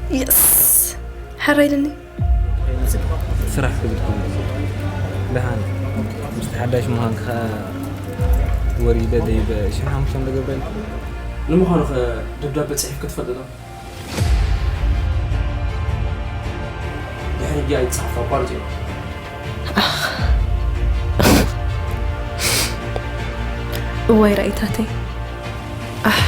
የስ፣ ሕራይ ኢልኒ። ስራሕ ክብል ክብል ደሓን ምስቲ ሓዳሽ ምዃንካ ወሪደ ደይበ ሽሕን ሓሙሽተን ዝገብረልካ። ንምዃኑ ከ ደብዳበ ጽሒፍ ክትፈልጥ ዶ? ድሕሪ ጊ ኣይትጽሓፍ ኣቋርጽ እዩ። እዋይ ራእይታተይ፣ ኣሕ፣